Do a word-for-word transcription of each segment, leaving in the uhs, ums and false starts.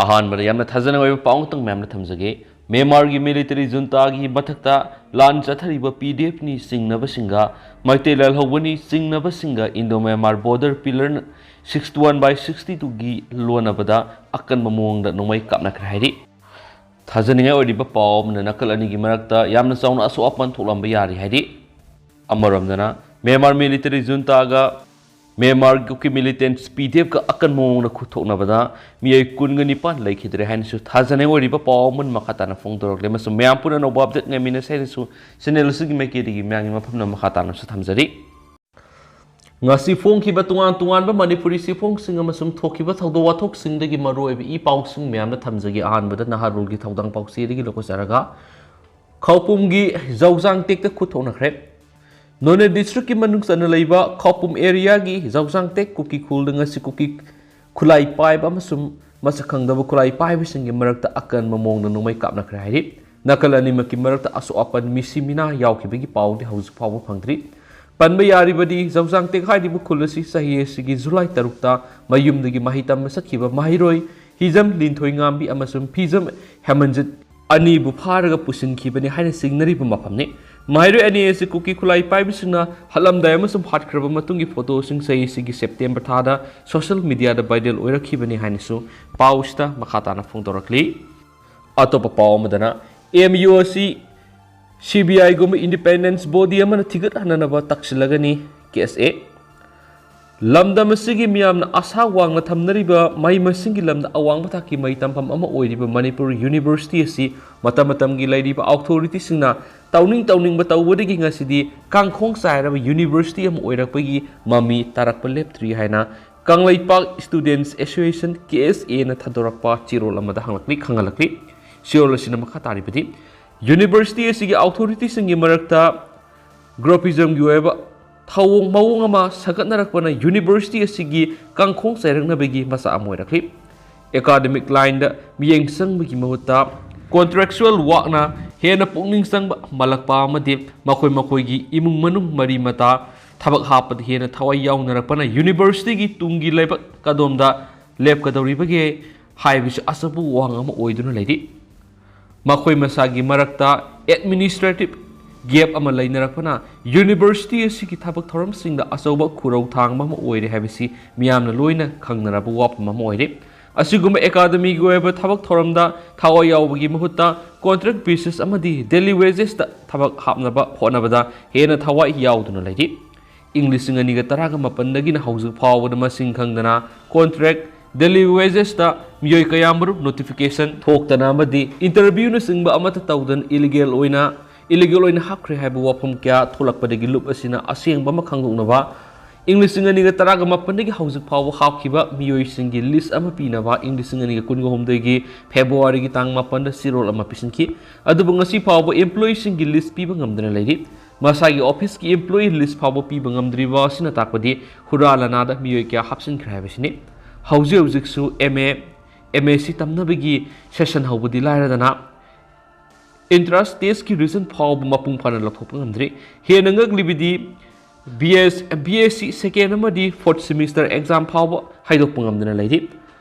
ꯑꯍꯥꯟꯕꯗ ꯌꯥꯝꯅ ꯊꯥꯖꯅꯤꯡꯉꯥꯏ ꯑꯣꯏꯕ ꯄꯥꯎ ꯑꯃꯇꯪ ꯃꯌꯥꯝꯅ ꯊꯝꯖꯒꯦ꯫ ꯃ꯭ꯌꯥꯟꯃꯥꯔꯒꯤ ꯃꯤꯂꯤꯇꯔꯤ ꯖꯨꯟꯇꯥꯒꯤ ꯃꯊꯛꯇ ꯂꯥꯟ ꯆꯠꯊꯔꯤꯕ ꯄꯤ ꯗꯤ ꯑꯦꯐꯅꯤ ꯆꯤꯡꯅꯕꯁꯤꯡꯒ ꯃꯩꯇꯩ ꯂꯥꯜꯍꯧꯕꯅꯤ ꯆꯤꯡꯅꯕꯁꯤꯡꯒ Indo Myanmar border pillar sixty one by sixty ꯇꯨꯒꯤ ꯂꯣꯟꯅꯕꯗ ꯑꯀꯟꯕ ꯃꯑꯣꯡꯗ ꯅꯣꯡꯃꯩ ꯀꯥꯞꯅꯈ꯭ꯔꯦ ꯍꯥꯏꯔꯤ꯫ ꯊꯥꯖꯅꯤꯡꯉꯥꯏ ꯑꯣꯏꯔꯤꯕ ꯄꯥꯎ ꯑꯃꯅ ꯅꯥꯀꯜ ꯑꯅꯤꯒꯤ ꯃꯔꯛꯇ ꯌꯥꯝꯅ ꯆꯥꯎꯅ ꯑꯁꯣꯛ ꯑꯄꯟ ꯊꯣꯛꯂꯝꯕ ꯌꯥꯔꯤ ꯍꯥꯏꯔꯤ꯫ ꯑꯃꯔꯣꯝꯗꯅ ꯃ꯭ꯌꯥꯟꯃꯥꯔ ꯃꯤꯂꯤꯇꯔꯤ ꯖꯨꯟꯇꯥꯒ ꯃ꯭ꯌꯥꯟꯃꯥꯔꯒꯤ ꯀꯨꯀꯤ ꯃꯤꯂꯤꯇꯦꯟꯠꯁ ꯄꯤ ꯗꯤ ꯑꯦꯐꯀ ꯑꯀꯟꯕ ꯃꯑꯣꯡꯗ ꯈꯨꯠꯊꯣꯛꯅꯕꯗ ꯃꯤꯑꯣꯏ ꯀꯨꯟꯒ ꯅꯤꯄꯥꯟ ꯂꯩꯈꯤꯗ꯭ꯔꯦ ꯍꯥꯏꯅꯁꯨ ꯊꯥꯖꯅꯤꯡꯉꯥꯏ ꯑꯣꯏꯔꯤꯕ ꯄꯥꯎ ꯑꯃꯅ ꯃꯈꯥ ꯇꯥꯅ ꯐꯣꯡꯗꯣꯔꯛꯂꯦ꯫ ꯑꯃꯁꯨꯡ ꯃꯌꯥꯝ ꯄꯨꯟꯅ ꯑꯅꯧꯕ ꯑꯞꯗꯦꯠ ꯉꯥꯏꯃꯤꯟꯅꯁꯦ ꯍꯥꯏꯅꯁꯨ ꯆꯦꯅꯦꯜ ꯑꯁꯤꯒꯤ ꯃꯥꯏꯀꯩꯗꯒꯤ ꯃꯌꯥꯝꯒꯤ ꯃꯐꯝꯗ ꯃꯈꯥ ꯇꯥꯅꯁꯨ ꯊꯝꯖꯔꯤ꯫ ꯉꯁꯤ ꯐꯣꯡꯈꯤꯕ ꯇꯣꯉꯥꯟ ꯇꯣꯉꯥꯟꯕ ꯃꯅꯤꯄꯨꯔꯤ ꯆꯦꯐꯣꯡꯁꯤꯡ ꯑꯃꯁꯨꯡ ꯊꯣꯛꯈꯤꯕ ꯊꯧꯗꯣꯛ ꯋꯥꯊꯣꯛꯁꯤꯡꯗꯒꯤ ꯃꯔꯨꯑꯣꯏꯕ ꯏ ꯄꯥꯎꯁꯤꯡ ꯃꯌꯥꯝꯗ ꯊꯝꯖꯒꯦ꯫ ꯑꯍꯥꯟꯕꯗ ꯅꯍꯥꯔꯣꯜꯒꯤ ꯊꯧꯗꯥꯡ ꯄꯥꯎꯆꯦꯗꯒꯤ ꯂꯧꯈꯠꯆꯔꯒ, ꯈꯧꯄꯨꯝꯒꯤ ꯖꯧꯖꯥꯡ ꯇꯦꯛꯇ ꯈꯨꯠ ꯊꯣꯛꯅꯈ꯭ꯔꯦ꯫ ꯅꯣꯅꯦ ꯗꯤꯁꯇ꯭ꯔꯤꯛꯀꯤ ꯃꯅꯨꯡ ꯆꯟꯅ ꯂꯩꯕ ꯈꯧꯄꯨꯝ ꯑꯦꯔꯤꯌꯥꯒꯤ ꯖꯧꯖꯥꯡ ꯇꯦꯛ ꯀꯨꯀꯤ ꯈꯨꯜꯗ ꯉꯁꯤ ꯀꯨꯀꯤ ꯈꯨꯠꯂꯥꯏ ꯄꯥꯏꯕ ꯑꯃꯁꯨꯡ ꯃꯁꯛ ꯈꯪꯗꯕ ꯈꯨꯠꯂꯥꯏ ꯄꯥꯏꯕꯁꯤꯡꯒꯤ ꯃꯔꯛꯇ ꯑꯀꯟꯕ ꯃꯑꯣꯡꯗ ꯅꯣꯡꯃꯩ ꯀꯥꯞꯅꯈ꯭ꯔꯦ ꯍꯥꯏꯔꯤ꯫ ꯅꯥꯀꯜ ꯑꯅꯤꯃꯛꯀꯤ ꯃꯔꯛꯇ ꯑꯁꯣꯛ ꯑꯄꯟ ꯃꯤꯁꯤ ꯃꯤꯅꯥ ꯌꯥꯎꯈꯤꯕꯒꯤ ꯄꯥꯎꯗꯤ ꯍꯧꯖꯤꯛ ꯐꯥꯎꯕ ꯐꯪꯗ꯭ꯔꯤ꯫ ꯄꯟꯕ ꯌꯥꯔꯤꯕꯗꯤ ꯖꯧꯖꯥꯡ ꯇꯦꯛ ꯍꯥꯏꯔꯤꯕ ꯈꯨꯜ ꯑꯁꯤ ꯆꯍꯤ ꯑꯁꯤꯒꯤ ꯖꯨꯂꯥꯏ ꯇꯔꯨꯛꯇ ꯃꯌꯨꯝꯗꯒꯤ ꯃꯍꯩ ꯇꯝꯕ ꯆꯠꯈꯤꯕ ꯃꯍꯩꯔꯣꯏ ꯍꯤꯖꯝ ꯂꯤꯟꯊꯣꯏꯉꯥꯝꯕꯤ ꯑꯃꯁꯨꯡ ꯐꯤꯖꯝ ꯍꯦꯃꯟꯖꯤꯠ ꯑꯅꯤꯕꯨ ꯐꯥꯔꯒ ꯄꯨꯁꯤꯟꯈꯤꯕꯅꯤ ꯍꯥꯏꯅ ꯆꯤꯡꯅꯔꯤꯕ ꯃꯐꯝꯅꯤ꯫ ꯃꯍꯩꯔꯣꯏ ꯑꯅꯤ ꯑꯁꯤ ꯀꯨꯀꯤ ꯈꯨꯠꯂꯥꯏ ꯄꯥꯏꯕꯁꯤꯡꯅ ꯍꯥꯠꯂꯝꯗꯥꯏ ꯑꯃꯁꯨꯡ ꯍꯥꯠꯈ꯭ꯔꯕ ꯃꯇꯨꯡꯒꯤ ꯐꯣꯇꯣꯁꯤꯡ ꯆꯍꯤ ꯑꯁꯤꯒꯤ ꯁꯦꯞꯇꯦꯝꯕꯔ ꯊꯥꯗ ꯁꯣꯁꯤꯌꯦꯜ ꯃꯤꯗꯤꯌꯥꯗ ꯚꯥꯏꯔꯦꯜ ꯑꯣꯏꯔꯛꯈꯤꯕꯅꯤ ꯍꯥꯏꯅꯁꯨ ꯄꯥꯎꯁꯤꯗ ꯃꯈꯥ ꯇꯥꯅ ꯐꯣꯡꯗꯣꯔꯛꯂꯤ꯫ ꯑꯇꯣꯞꯄ ꯄꯥꯎ ꯑꯃꯗꯅ, ꯑꯦꯝ ꯌꯨ ꯑꯁꯤ ꯁꯤ ꯕꯤ ꯑꯥꯏꯒꯨꯝꯕ ꯏꯟꯗꯤꯄꯦꯟꯗꯦꯟꯁ ꯕꯣꯗꯤ ꯑꯃꯅ ꯊꯤꯒꯠꯍꯟꯅꯅꯕ ꯇꯛꯁꯤꯜꯂꯒꯅꯤ, ꯀꯦ ꯑꯦꯁ ꯑꯦ꯫ ꯂꯝꯗꯝ ꯑꯁꯤꯒꯤ ꯃꯤꯌꯥꯝꯅ ꯑꯁꯥ ꯋꯥꯡꯅ ꯊꯝꯅꯔꯤꯕ ꯃꯍꯩ ꯃꯁꯤꯡꯒꯤ ꯂꯝꯗ ꯑꯋꯥꯡꯕ ꯊꯥꯛꯀꯤ ꯃꯍꯩ ꯇꯝꯐꯝ ꯑꯃ ꯑꯣꯏꯔꯤꯕ ꯃꯅꯤꯄꯨꯔ ꯌꯨꯅꯤꯚꯔꯁꯤꯇꯤ ꯑꯁꯤ ꯃꯇꯝ ꯃꯇꯝꯒꯤ ꯂꯩꯔꯤꯕ ꯑꯣꯊꯣꯔꯤꯇꯤꯁꯤꯡꯅ ꯇꯧꯅꯤꯡ ꯇꯧꯅꯤꯡꯕ ꯇꯧꯕꯗꯒꯤ ꯉꯁꯤꯗꯤ ꯀꯥꯡꯈꯣꯡ ꯆꯥꯏꯔꯕ ꯌꯨꯅꯤꯚꯔꯁꯤꯇꯤ ꯑꯃ ꯑꯣꯏꯔꯛꯄꯒꯤ ꯃꯃꯤ ꯇꯥꯔꯛꯄ ꯂꯦꯞꯇ꯭ꯔꯤ ꯍꯥꯏꯅ ꯀꯪꯂꯩꯄꯥꯛ ꯁ꯭ꯇꯨꯗꯦꯟꯠꯁ ꯑꯦꯁꯣꯁꯤꯌꯦꯁꯟ, ꯀꯦ ꯑꯦꯁ ꯑꯦꯅ ꯊꯥꯗꯣꯔꯛꯄ ꯆꯦꯔꯣꯜ ꯑꯃꯗ ꯍꯪꯂꯛꯂꯤ, ꯈꯪꯍꯜꯂꯛꯂꯤ꯫ ꯆꯦꯔꯣꯜ ꯑꯁꯤꯅ ꯃꯈꯥ ꯇꯥꯔꯤꯕꯗꯤ, ꯌꯨꯅꯤꯚꯔꯁꯤꯇꯤ ꯑꯁꯤꯒꯤ ꯑꯣꯊꯣꯔꯤꯇꯤꯁꯤꯡꯒꯤ ꯃꯔꯛꯇ ꯒ꯭ꯔꯨꯄꯤꯖꯝꯒꯤ ꯑꯣꯏꯕ ꯊꯧꯑꯣꯡ ꯃꯑꯣꯡ ꯑꯃ ꯁꯥꯒꯠꯅꯔꯛꯄꯅ ꯌꯨꯅꯤꯚꯔꯁꯤꯇꯤ ꯑꯁꯤꯒꯤ ꯀꯥꯡꯈꯣꯡ ꯆꯥꯏꯔꯛꯅꯕꯒꯤ ꯃꯆꯥꯛ ꯑꯃ ꯑꯣꯏꯔꯛꯂꯤ꯫ ꯑꯦꯀꯥꯗꯃꯤꯛ ꯂꯥꯏꯟꯗ ꯃꯤꯠꯌꯦꯡ ꯆꯪꯕꯒꯤ ꯃꯍꯨꯠꯇ ꯀꯣꯟꯇ꯭ꯔꯦꯛꯆꯨꯑꯦꯜ ꯋꯥꯛꯅ ꯍꯦꯟꯅ ꯄꯨꯛꯅꯤꯡ ꯆꯪꯕ ꯃꯥꯜꯂꯛꯄ ꯑꯃꯗꯤ ꯃꯈꯣꯏ ꯃꯈꯣꯏꯒꯤ ꯏꯃꯨꯡ ꯃꯅꯨꯡ ꯃꯔꯤ ꯃꯇꯥ ꯊꯕꯛ ꯍꯥꯞꯄꯗ ꯍꯦꯟꯅ ꯊꯋꯥꯏ ꯌꯥꯎꯅꯔꯛꯄꯅ ꯌꯨꯅꯤꯚꯔꯁꯤꯇꯤꯒꯤ ꯇꯨꯡꯒꯤ ꯂꯩꯕꯥꯛ ꯀꯗꯣꯝꯗ ꯂꯦꯞꯀꯗꯧꯔꯤꯕꯒꯦ ꯍꯥꯏꯕꯁꯤ ꯑꯆꯧꯕ ꯋꯥꯍꯪ ꯑꯃ ꯑꯣꯏꯗꯨꯅ ꯂꯩꯔꯤ꯫ ꯃꯈꯣꯏ ꯃꯁꯥꯒꯤ ꯃꯔꯛꯇ administrative gap ꯑꯃ ꯂꯩꯅꯔꯛꯄꯅ university ꯑꯁꯤꯒꯤ ꯊꯕꯛ ꯊꯧꯔꯝꯁꯤꯡꯗ ꯑꯆꯧꯕ ꯈꯨꯔꯧ ꯊꯥꯡꯕ ꯑꯃ ꯑꯣꯏꯔꯦ ꯍꯥꯏꯕꯁꯤ ꯃꯤꯌꯥꯝꯅ ꯂꯣꯏꯅ ꯈꯪꯅꯔꯕ ꯋꯥꯐꯝ ꯑꯃ ꯑꯣꯏꯔꯦ꯫ ꯑꯁꯤꯒꯨꯝꯕ academyꯒꯤ ꯑꯣꯏꯕ ꯊꯕꯛ ꯊꯧꯔꯝꯗ ꯊꯋꯥꯏ ꯌꯥꯎꯕꯒꯤ ꯃꯍꯨꯠꯇ contract basis ꯑꯃꯗꯤ daily wagesꯇ ꯊꯕꯛ ꯍꯥꯞꯅꯕ ꯍꯣꯠꯅꯕꯗ ꯍꯦꯟꯅ ꯊꯋꯥꯏ ꯌꯥꯎꯗꯨꯅ ꯂꯩꯔꯤ꯫ ꯏꯪ ꯂꯤꯁꯤꯡ ꯑꯅꯤꯒ ꯇꯔꯥꯒ ꯃꯥꯄꯟꯗꯒꯤꯅ ꯍꯧꯖꯤꯛ ꯐꯥꯎꯕꯗ ꯃꯁꯤꯡ ꯈꯪꯗꯅ contract, daily wagesꯇ ꯃꯤꯑꯣꯏ ꯀꯌꯥ ꯃꯔꯨꯝ notification ꯊꯣꯛꯇꯅ ꯑꯃꯗꯤ interviewꯅꯆꯤꯡꯕ ꯑꯃꯠꯇ ꯇꯧꯗꯅ illegal ꯑꯣꯏꯅ, illegal ꯑꯣꯏꯅ ꯍꯥꯞꯈ꯭ꯔꯦ ꯍꯥꯏꯕ ꯋꯥꯐꯝ ꯀꯌꯥ ꯊꯣꯛꯂꯛꯄꯗꯒꯤ ꯂꯨꯞ ꯑꯁꯤꯅ ꯑꯁꯦꯡꯕ ꯑꯃ ꯈꯪꯗꯣꯛꯅꯕ ꯏꯪ ꯂꯤꯁꯤꯡ ꯑꯅꯤꯒ ꯇꯔꯥꯒ ꯃꯥꯄꯟꯗꯒꯤ ꯍꯧꯖꯤꯛ ꯐꯥꯎꯕ ꯍꯥꯞꯈꯤꯕ ꯃꯤꯑꯣꯏꯁꯤꯡꯒꯤ list ꯑꯃ ꯄꯤꯅꯕ ꯏꯪ ꯂꯤꯁꯤꯡ ꯑꯅꯤꯒ ꯀꯨꯟꯒ ꯍꯨꯝꯗꯣꯏꯒꯤ Februaryꯒꯤ ꯇꯥꯡ ꯃꯥꯄꯟꯗ ꯆꯦꯔꯣꯜ ꯑꯃ ꯄꯤꯁꯤꯟꯈꯤ꯫ ꯑꯗꯨꯕꯨ ꯉꯁꯤ ꯐꯥꯎꯕ employeeꯁꯤꯡꯒꯤ list ꯄꯤꯕ ꯉꯝꯗꯅ ꯂꯩꯔꯤ꯫ ꯃꯁꯥꯒꯤ officeꯀꯤ employee list ꯐꯥꯎꯕ ꯄꯤꯕ ꯉꯝꯗ꯭ꯔꯤꯕ ꯑꯁꯤꯅ ꯇꯥꯛꯄꯗꯤ ꯍꯨꯔꯥ ꯂꯅꯥꯗ ꯃꯤꯑꯣꯏ ꯀꯌꯥ ꯍꯥꯞꯆꯤꯟꯈ꯭ꯔꯦ ꯍꯥꯏꯕꯁꯤꯅꯤ꯫ ꯍꯧꯖꯤꯛ ꯍꯧꯖꯤꯛꯁꯨ M A, M S C ꯇꯝꯅꯕꯒꯤ session ꯍꯧꯕꯗꯤ ꯂꯥꯏꯔꯗꯅ entrance testꯀꯤ result ꯐꯥꯎꯕ ꯃꯄꯨꯡ ꯐꯥꯅ ꯂꯧꯊꯣꯛꯄ ꯉꯝꯗ꯭ꯔꯤ꯫ ꯍꯦꯟꯅ ꯉꯛꯂꯤꯕꯗꯤ B S, B S C second ꯑꯃꯗꯤ fourth semester exam ꯐꯥꯎꯕ ꯍꯥꯏꯗꯣꯛꯄ ꯉꯝꯗꯅ ꯂꯩꯔꯤ꯫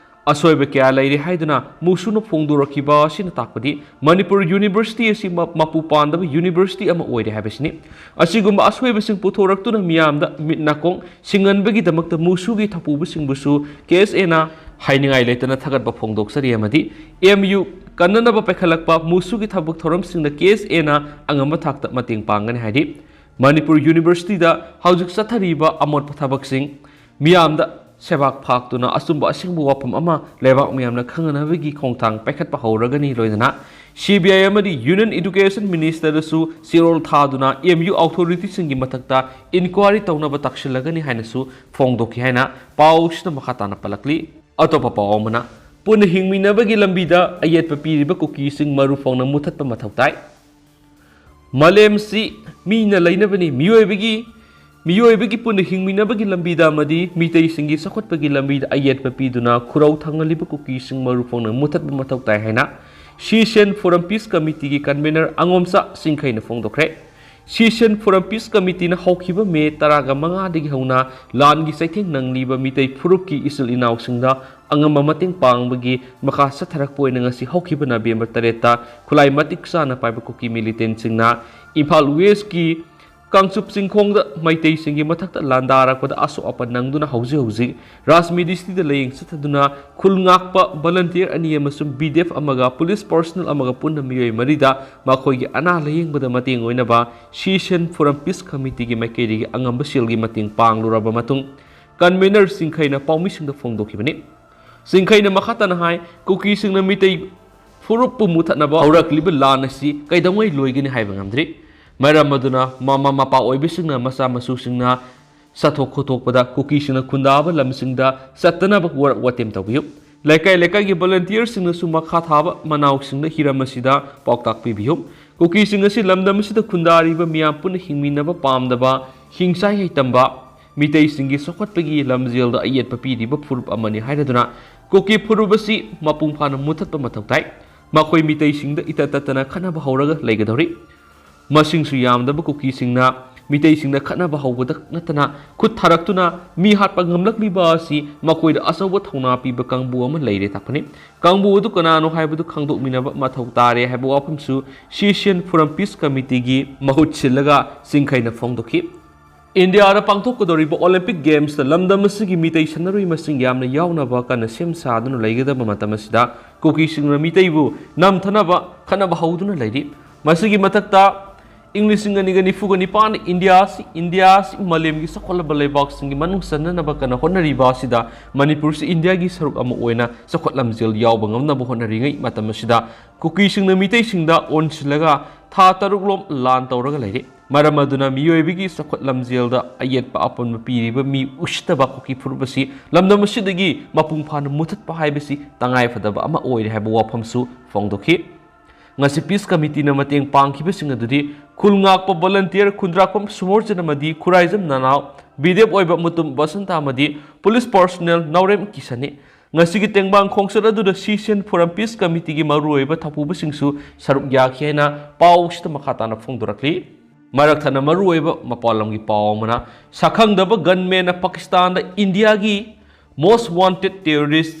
ꯑꯁꯣꯏꯕ ꯀꯌꯥ ꯂꯩꯔꯤ ꯍꯥꯏꯗꯨꯅ ꯃꯨꯁꯨꯅ ꯐꯣꯡꯗꯣꯔꯛꯈꯤꯕ ꯑꯁꯤꯅ ꯇꯥꯛꯄꯗꯤ ꯃꯅꯤꯄꯨꯔ university ꯑꯁꯤ ꯃ-, ꯃꯄꯨ ꯄꯥꯟꯗꯕ university ꯑꯃ ꯑꯣꯏꯔꯦ ꯍꯥꯏꯕꯁꯤꯅꯤ꯫ ꯑꯁꯤꯒꯨꯝꯕ ꯑꯁꯣꯏꯕꯁꯤꯡ ꯄꯨꯊꯣꯔꯛꯇꯨꯅ ꯃꯤꯌꯥꯝꯗ ꯃꯤꯠ ꯅꯥꯀꯣꯡ ꯁꯤꯡꯍꯟꯕꯒꯤꯗꯃꯛꯇ ꯃꯨꯁꯨꯒꯤ ꯊꯧꯄꯨꯕꯁꯤꯡꯕꯨꯁꯨ KSAꯅ ꯍꯥꯏꯅꯤꯡꯉꯥꯏ ꯂꯩꯇꯅ ꯊꯥꯒꯠꯄ ꯐꯣꯡꯗꯣꯛꯆꯔꯤ ꯑꯃꯗꯤ M U ꯀꯟꯅꯅꯕ ꯄꯥꯏꯈꯠꯂꯛꯄ ꯃꯨꯁꯨꯒꯤ ꯊꯕꯛ ꯊꯧꯔꯝꯁꯤꯡꯗ KSAꯅ ꯑꯉꯝꯕ ꯊꯥꯛꯇ ꯃꯇꯦꯡ ꯄꯥꯡꯒꯅꯤ ꯍꯥꯏꯔꯤ꯫ ꯃꯅꯤꯄꯨꯔ universityꯗ ꯍꯧꯖꯤꯛ ꯆꯠꯊꯔꯤꯕ ꯑꯃꯣꯠꯄ ꯊꯕꯛꯁꯤꯡ ꯃꯤꯌꯥꯝꯗ ꯁꯦꯕꯥꯛ ꯐꯥꯛꯇꯨꯅ ꯑꯆꯨꯝꯕ ꯑꯁꯦꯡꯕ ꯋꯥꯐꯝ ꯑꯃ ꯂꯩꯕꯥꯛ ꯃꯤꯌꯥꯝꯅ ꯈꯪꯅꯅꯕꯒꯤ ꯈꯣꯡꯊꯥꯡ ꯄꯥꯏꯈꯠꯄ ꯍꯧꯔꯒꯅꯤ꯫ ꯂꯣꯏꯅꯅ CBI ꯑꯃꯗꯤ Union Education Ministerꯗꯁꯨ ꯆꯦꯔꯣꯜ ꯊꯥꯗꯨꯅ M U authorityꯁꯤꯡꯒꯤ ꯃꯊꯛꯇ inquiry ꯇꯧꯅꯕ ꯇꯥꯛꯁꯤꯜꯂꯒꯅꯤ ꯍꯥꯏꯅꯁꯨ ꯐꯣꯡꯗꯣꯛꯈꯤ ꯍꯥꯏꯅ ꯄꯥꯎꯁꯤꯗ ꯃꯈꯥ ꯇꯥꯅ ꯄꯜꯂꯛꯂꯤ꯫ ꯑꯇꯣꯞꯄ ꯄꯥꯎ ꯑꯃꯅ, ꯄꯨꯟꯅ ꯍꯤꯡꯃꯤꯟꯅꯕꯒꯤ ꯂꯝꯕꯤꯗ ꯑꯌꯦꯠꯄ ꯄꯤꯔꯤꯕ ꯀꯨꯀꯤꯁꯤꯡ ꯃꯔꯨ ꯐꯪꯅ ꯃꯨꯊꯠꯄ ꯃꯊꯧ ꯇꯥꯏ꯫ ꯃꯥꯂꯦꯝꯁꯤ ꯃꯤꯅ ꯂꯩꯅꯕꯅꯤ꯫ ꯃꯤꯑꯣꯏꯕꯒꯤ, ꯃꯤꯑꯣꯏꯕꯒꯤ ꯄꯨꯟꯅ ꯍꯤꯡꯃꯤꯟꯅꯕꯒꯤ ꯂꯝꯕꯤꯗ ꯑꯃꯗꯤ ꯃꯤꯇꯩꯁꯤꯡꯒꯤ ꯆꯥꯎꯈꯠꯄꯒꯤ ꯂꯝꯕꯤꯗ ꯑꯌꯦꯠꯄ ꯄꯤꯗꯨꯅ ꯈꯨꯔꯧ ꯊꯥꯡꯍꯜꯂꯤꯕ ꯀꯨꯀꯤꯁꯤꯡ ꯃꯔꯨ ꯐꯪꯅ ꯃꯨꯊꯠꯄ ꯃꯊꯧ ꯇꯥꯏ ꯍꯥꯏꯅ Shishan Forum Peace Committeeꯒꯤ convener ꯑꯉꯣꯝꯆꯥ ꯆꯤꯡꯈꯩꯅ ꯐꯣꯡꯗꯣꯛꯈ꯭ꯔꯦ꯫ Session Forum Peace Committeeꯅ ꯍꯧꯈꯤꯕ ꯃꯦ ꯇꯔꯥꯃꯉꯥꯗꯒꯤ ꯍꯧꯅ ꯂꯥꯟꯒꯤ ꯆꯩꯊꯦꯡ ꯅꯪꯂꯤꯕ ꯃꯤꯇꯩ ꯐꯨꯔꯨꯞꯀꯤ ꯏꯆꯤꯜ ꯏꯅꯥꯎꯁꯤꯡꯗ ꯑꯉꯝꯕ ꯃꯇꯦꯡ ꯄꯥꯡꯕꯒꯤ ꯃꯈꯥ ꯆꯠꯊꯔꯛꯄ ꯑꯣꯏꯅ ꯉꯁꯤ ꯍꯧꯈꯤꯕ ꯅꯕꯦꯝꯕꯔ ꯇꯔꯦꯠꯇ ꯈꯨꯠꯂꯥꯏ ꯃꯇꯤꯛ ꯆꯥꯅ ꯄꯥꯏꯕ ꯀꯨꯀꯤ militantꯁꯤꯡꯅ ꯏꯝꯐꯥꯜ Westꯀꯤ ꯀꯥꯡꯆꯨꯞ ꯆꯤꯡꯈꯣꯡꯗ ꯃꯩꯇꯩꯁꯤꯡꯒꯤ ꯃꯊꯛꯇ ꯂꯥꯟꯗꯥꯔꯛꯄꯗ ꯑꯁꯣꯛ ꯑꯄꯟ ꯅꯪꯗꯨꯅ ꯍꯧꯖꯤꯛ ꯍꯧꯖꯤꯛ ꯔꯥꯖꯃꯤꯗꯤꯁꯇꯤꯗ ꯂꯥꯌꯦꯡ ꯆꯠꯊꯗꯨꯅ ꯈꯨꯜ ꯉꯥꯛꯄ volunteer ꯑꯅꯤ ꯑꯃꯁꯨꯡ BDF ꯑꯃꯒ police personnel ꯑꯃꯒ ꯄꯨꯟꯅ ꯃꯤꯑꯣꯏ ꯃꯔꯤꯗ ꯃꯈꯣꯏꯒꯤ ꯑꯅꯥ ꯂꯥꯌꯦꯡꯕꯗ ꯃꯇꯦꯡ ꯑꯣꯏꯅꯕ Session Forum Peace Committeeꯒꯤ ꯃꯥꯏꯀꯩꯗꯒꯤ ꯑꯉꯝꯕ ꯁꯦꯜꯒꯤ ꯃꯇꯦꯡ ꯄꯥꯡꯂꯨꯔꯕ ꯃꯇꯨꯡ convener ꯆꯤꯡꯈꯩꯅ ꯄꯥꯎꯃꯤꯁꯤꯡꯗ ꯐꯣꯡꯗꯣꯛꯈꯤꯕꯅꯤ꯫ ꯆꯤꯡꯈꯩꯅ ꯃꯈꯥ ꯇꯥꯅ ꯍꯥꯏ, ꯀꯨꯀꯤꯁꯤꯡꯅ ꯃꯤꯇꯩ ꯐꯨꯔꯨꯞꯄꯨ ꯃꯨꯊꯠꯅꯕ ꯍꯧꯔꯛꯂꯤꯕ ꯂꯥꯟ ꯑꯁꯤ ꯀꯩꯗꯧꯉꯩ ꯂꯣꯏꯒꯅꯤ ꯍꯥꯏꯕ ꯉꯝꯗ꯭ꯔꯤ꯫ ꯃꯔꯝ ꯑꯗꯨꯅ ꯃꯃꯥ ꯃꯄꯥ ꯑꯣꯏꯕꯁꯤꯡꯅ ꯃꯆꯥ ꯃꯁꯨꯁꯤꯡꯅ ꯆꯠꯊꯣꯛ ꯈꯣꯠꯇꯣꯛꯄꯗ ꯀꯨꯀꯤꯁꯤꯡꯅ ꯈꯨꯟꯗꯥꯕ ꯂꯝꯁꯤꯡꯗ ꯆꯠꯇꯅꯕ ꯋꯥꯔꯛ ꯋꯥꯇꯦꯝ ꯇꯧꯕꯤꯌꯨ꯫ ꯂꯩꯀꯥꯏ ꯂꯩꯀꯥꯏꯒꯤ volunteerꯁꯤꯡꯅꯁꯨ ꯃꯈꯥ ꯊꯥꯕ ꯃꯅꯥꯎꯁꯤꯡꯗ ꯍꯤꯔꯝ ꯑꯁꯤꯗ ꯄꯥꯎꯇꯥꯛ ꯄꯤꯕꯤꯌꯨ꯫ ꯀꯨꯀꯤꯁꯤꯡ ꯑꯁꯤ ꯂꯝꯗꯝ ꯑꯁꯤꯗ ꯈꯨꯟꯗꯥꯔꯤꯕ ꯃꯤꯌꯥꯝ ꯄꯨꯟꯅ ꯍꯤꯡꯃꯤꯟꯅꯕ ꯄꯥꯝꯗꯕ, ꯍꯤꯡꯆꯥꯏ ꯍꯩꯇꯝꯕ, ꯃꯤꯇꯩꯁꯤꯡꯒꯤ ꯆꯥꯎꯈꯠꯄꯒꯤ ꯂꯝꯖꯦꯜꯗ ꯑꯌꯦꯠꯄ ꯄꯤꯔꯤꯕ ꯐꯨꯔꯨꯞ ꯑꯃꯅꯤ ꯍꯥꯏꯔꯗꯨꯅ ꯀꯨꯀꯤ ꯐꯨꯔꯨꯞ ꯑꯁꯤ ꯃꯄꯨꯡ ꯐꯥꯅ ꯃꯨꯊꯠꯄ ꯃꯊꯧ ꯇꯥꯏ꯫ ꯃꯈꯣꯏ ꯃꯤꯇꯩꯁꯤꯡꯗ ꯏꯇꯠ ꯇꯠꯇꯅ ꯈꯠꯅꯕ ꯍꯧꯔꯒ ꯂꯩꯒꯗꯧꯔꯤ꯫ ꯃꯁꯤꯡꯁꯨ ꯌꯥꯝꯗꯕ ꯀꯨꯀꯤꯁꯤꯡꯅ ꯃꯤꯇꯩꯁꯤꯡꯗ ꯈꯠꯅꯕ ꯍꯧꯕꯗ ꯅꯠꯇꯅ ꯈꯨꯠ ꯊꯥꯔꯛꯇꯨꯅ ꯃꯤ ꯍꯥꯠꯄ ꯉꯝꯂꯛꯂꯤꯕ ꯑꯁꯤ ꯃꯈꯣꯏꯗ ꯑꯆꯧꯕ ꯊꯧꯅꯥ ꯄꯤꯕ ꯀꯥꯡꯕꯨ ꯑꯃ ꯂꯩꯔꯦ ꯇꯥꯛꯄꯅꯤ꯫ ꯀꯥꯡꯕꯨ ꯑꯗꯨ ꯀꯅꯥꯅꯣ ꯍꯥꯏꯕꯗꯨ ꯈꯪꯗꯣꯛꯃꯤꯟꯅꯕ ꯃꯊꯧ ꯇꯥꯔꯦ ꯍꯥꯏꯕ ꯋꯥꯐꯝꯁꯨ Session Forum Peace Committeeꯒꯤ ꯃꯍꯨꯠ ꯁꯤꯜꯂꯒ ꯆꯤꯡꯈꯩꯅ ꯐꯣꯡꯗꯣꯛꯈꯤ꯫ ꯏꯟꯗꯤꯌꯥꯗ ꯄꯥꯡꯊꯣꯛꯀꯗꯧꯔꯤꯕ Olympic Gamesꯇ ꯂꯝꯗꯝ ꯑꯁꯤꯒꯤ ꯃꯤꯇꯩ ꯁꯥꯟꯅꯔꯣꯏ ꯃꯁꯤꯡ ꯌꯥꯝꯅ ꯌꯥꯎꯅꯕ ꯀꯟꯅ ꯁꯦꯝ ꯁꯥꯗꯨꯅ ꯂꯩꯒꯗꯕ ꯃꯇꯝ ꯑꯁꯤꯗ ꯀꯨꯀꯤꯁꯤꯡꯅ ꯃꯤꯇꯩꯕꯨ ꯅꯝꯊꯅꯕ ꯈꯠꯅꯕ ꯍꯧꯗꯨꯅ ꯂꯩꯔꯤ꯫ ꯃꯁꯤꯒꯤ ꯃꯊꯛꯇ ꯏꯪ ꯂꯤꯁꯤꯡ ꯑꯅꯤꯒ ꯅꯤꯐꯨꯒ ꯅꯤꯄꯥꯟ ꯏꯟꯗꯤꯌꯥ ꯑꯁꯤ, ꯏꯟꯗꯤꯌꯥ ꯑꯁꯤ ꯃꯥꯂꯦꯝꯒꯤ ꯆꯥꯎꯈꯠꯂꯕ ꯂꯩꯕꯥꯛꯁꯤꯡꯒꯤ ꯃꯅꯨꯡ ꯆꯟꯅꯅꯕ ꯀꯟꯅ ꯍꯣꯠꯅꯔꯤꯕ ꯑꯁꯤꯗ ꯃꯅꯤꯄꯨꯔꯁꯤ ꯏꯟꯗꯤꯌꯥꯒꯤ ꯁꯔꯨꯛ ꯑꯃ ꯑꯣꯏꯅ ꯆꯥꯎꯈꯠ ꯂꯝꯖꯦꯜ ꯌꯥꯎꯕ ꯉꯝꯅꯕ ꯍꯣꯠꯅꯔꯤꯉꯩ ꯃꯇꯝ ꯑꯁꯤꯗ ꯀꯨꯀꯤꯁꯤꯡꯅ ꯃꯤꯇꯩꯁꯤꯡꯗ ꯑꯣꯟꯁꯤꯜꯂꯒ ꯊꯥ ꯇꯔꯨꯛ ꯂꯣꯝ ꯂꯥꯟ ꯇꯧꯔꯒ ꯂꯩꯔꯤ꯫ ꯃꯔꯝ ꯑꯗꯨꯅ ꯃꯤꯑꯣꯏꯕꯒꯤ ꯆꯥꯎꯈꯠ ꯂꯝꯖꯦꯜꯗ ꯑꯌꯦꯠꯄ ꯑꯄꯟꯕ ꯄꯤꯔꯤꯕ ꯃꯤ ꯎꯁꯤꯠꯇꯕ ꯀꯨꯀꯤ ꯐꯨꯔꯨꯞ ꯑꯁꯤ ꯂꯝꯗꯝ ꯑꯁꯤꯗꯒꯤ ꯃꯄꯨꯡ ꯐꯥꯅ ꯃꯨꯊꯠꯄ ꯍꯥꯏꯕꯁꯤ ꯇꯉꯥꯏ ꯐꯗꯕ ꯑꯃ ꯑꯣꯏꯔꯦ ꯍꯥꯏꯕ ꯋꯥꯐꯝꯁꯨ ꯐꯣꯡꯗꯣꯛꯈꯤ꯫ ꯉꯁꯤ Peace Committeeꯅ ꯃꯇꯦꯡ ꯄꯥꯡꯈꯤꯕꯁꯤꯡ ꯑꯗꯨꯗꯤ ꯈꯨꯜ ꯉꯥꯛꯄ volunteer ꯈꯨꯟꯗ꯭ꯔꯥꯛꯄꯝ ꯁꯨꯃꯣꯔꯖꯤꯠ ꯑꯃꯗꯤ ꯈꯨꯔꯥꯏꯖꯝ ꯅꯅꯥꯎ, BDF ꯑꯣꯏꯕ ꯃꯨꯇꯨꯝ ꯕꯁꯟꯇ ꯑꯃꯗꯤ police personnel ꯅꯥꯎꯔꯦꯝ ꯀꯤꯁꯟꯅꯤ꯫ ꯉꯁꯤꯒꯤ ꯇꯦꯡꯕꯥꯡ ꯈꯣꯡꯆꯠ ꯑꯗꯨꯗ Session Forum Peace Committeeꯒꯤ ꯃꯔꯨꯑꯣꯏꯕ ꯊꯧꯄꯨꯕꯁꯤꯡꯁꯨ ꯁꯔꯨꯛ ꯌꯥꯈꯤ ꯍꯥꯏꯅ ꯄꯥꯎꯁꯤꯗ ꯃꯈꯥ ꯇꯥꯅ ꯐꯣꯡꯗꯣꯔꯛꯂꯤ꯫ ꯃꯔꯛ ꯊꯠꯅ ꯃꯔꯨꯑꯣꯏꯕ ꯃꯄꯥꯟ ꯂꯝꯒꯤ ꯄꯥꯎ ꯑꯃꯅ, ꯁꯛꯈꯪꯗꯕ gunman ꯅ ꯄꯥꯀꯤꯁꯇꯥꯟꯗ ꯏꯟꯗꯤꯌꯥꯒꯤ most wanted terrorist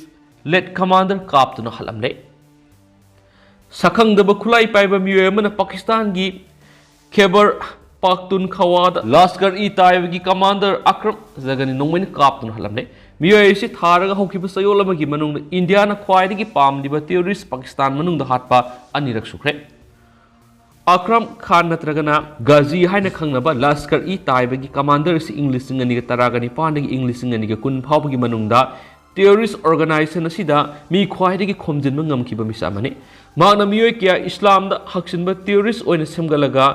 LeT commander ꯀꯥꯞꯇꯨꯅ ꯍꯥꯠꯂꯝꯂꯦ꯫ ꯁꯛꯈꯪꯗꯕ ꯈꯨꯠꯂꯥꯏ ꯄꯥꯏꯕ ꯃꯤꯑꯣꯏ ꯑꯃꯅ ꯄꯥꯀꯤꯁꯇꯥꯟꯒꯤ ꯈꯦꯕꯔ ꯄꯥꯛꯇꯨꯟꯈꯋꯥꯗ ꯂꯁꯀꯔ ꯏ ꯇꯥꯏꯕꯒꯤ ꯀꯃꯥꯟꯗꯔ ꯑꯀ꯭ꯔꯝ ꯖꯒꯅꯤ ꯅꯣꯡꯃꯩꯅ ꯀꯥꯞꯇꯨꯅ ꯍꯥꯠꯂꯝꯂꯦ꯫ ꯃꯤꯑꯣꯏ ꯑꯁꯤ ꯊꯥꯔꯒ ꯍꯧꯈꯤꯕ ꯆꯌꯣꯜ ꯑꯃꯒꯤ ꯃꯅꯨꯡꯗ ꯏꯟꯗꯤꯌꯥꯅ ꯈ꯭ꯋꯥꯏꯗꯒꯤ ꯄꯥꯝꯂꯤꯕ terrorist ꯄꯥꯀꯤꯁꯇꯥꯟ ꯃꯅꯨꯡꯗ ꯍꯥꯠꯄ ꯑꯅꯤꯔꯛ ꯁꯨꯈ꯭ꯔꯦ꯫ ꯑꯀ꯭ꯔꯝ ꯈꯥꯟ ꯅꯠꯇ꯭ꯔꯒꯅ ꯒꯥꯖꯤ ꯍꯥꯏꯅ ꯈꯪꯅꯕ ꯂꯁꯀꯔ ꯏ ꯇꯥꯏꯕꯒꯤ ꯀꯃꯥꯟꯗꯔ ꯑꯁꯤ ꯏꯪ ꯂꯤꯁꯤꯡ ꯑꯅꯤꯒ ꯇꯔꯥꯒ ꯅꯤꯄꯥꯟꯗꯒꯤ ꯏꯪ ꯂꯤꯁꯤꯡ ꯑꯅꯤꯒ ꯀꯨꯟ ꯐꯥꯎꯕꯒꯤ ꯃꯅꯨꯡꯗ terrorist organization ꯑꯁꯤꯗ ꯃꯤ ꯈ꯭ꯋꯥꯏꯗꯒꯤ ꯈꯣꯝꯖꯤꯟꯕ ꯉꯝꯈꯤꯕ ꯃꯤꯁꯛ ꯑꯃꯅꯤ꯫ ꯃꯍꯥꯛꯅ ꯃꯤꯑꯣꯏ ꯀꯌꯥ ꯏꯁꯂꯥꯝꯗ ꯍꯛꯆꯤꯟꯕ terrorist ꯑꯣꯏꯅ ꯁꯦꯝꯒꯠꯂꯒ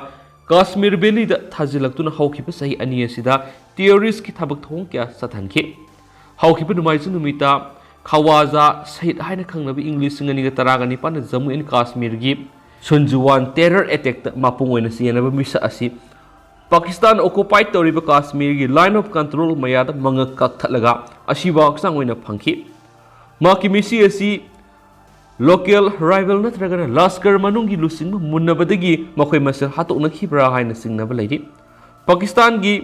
ꯀꯥꯁꯃꯤꯔ valley ꯗ ꯊꯥꯖꯤꯜꯂꯛꯇꯨꯅ ꯍꯧꯈꯤꯕ ꯆꯍꯤ ꯑꯅꯤ ꯑꯁꯤꯗ terrorist ꯀꯤ ꯊꯕꯛ ꯊꯧꯑꯣꯡ ꯀꯌꯥ ꯆꯠꯊꯍꯟꯈꯤ꯫ ꯍꯧꯈꯤꯕ ꯅꯣꯡꯃꯥꯏꯖꯤꯡ ꯅꯨꯃꯤꯠꯇ ꯈꯋꯥꯖꯥ ꯁꯍꯤꯗ ꯍꯥꯏꯅ ꯈꯪꯅꯕ ꯏꯪ ꯂꯤꯁꯤꯡ ꯑꯅꯤꯒ ꯇꯔꯥꯒ ꯅꯤꯄꯥꯟꯗ ꯖꯝꯃꯨ ꯑꯦꯟ ꯀꯥꯁꯃꯤꯔꯒꯤ ꯁꯨꯟꯖꯨꯋꯥꯟ terror attack ꯇ ꯃꯄꯨꯡ ꯑꯣꯏꯅ ꯆꯦꯟꯅꯕ ꯃꯤꯁꯛ ꯑꯁꯤ ꯄꯥꯀꯤꯁꯇꯥꯟ occupied ꯇꯧꯔꯤꯕ ꯀꯥꯁꯃꯤꯔꯒꯤ Line of Control ꯃꯌꯥꯗ ꯃꯉꯛ ꯀꯛꯊꯠꯂꯒ ꯑꯁꯤꯕ ꯍꯛꯆꯥꯡ ꯑꯣꯏꯅ ꯐꯪꯈꯤ꯫ ꯃꯍꯥꯛꯀꯤ ꯃꯤꯁꯤ ꯑꯁꯤ local rival ꯅꯠꯇ꯭ꯔꯒꯅ ꯂꯁꯀꯔ ꯃꯅꯨꯡꯒꯤ ꯂꯨꯆꯤꯡꯕ ꯃꯨꯟꯅꯕꯗꯒꯤ ꯃꯈꯣꯏ ꯃꯁꯦꯜ ꯍꯥꯠꯇꯣꯛꯅꯈꯤꯕ꯭ꯔꯥ ꯍꯥꯏꯅ ꯆꯤꯡꯅꯕ ꯂꯩꯔꯤ꯫ ꯄꯥꯀꯤꯁꯇꯥꯟꯒꯤ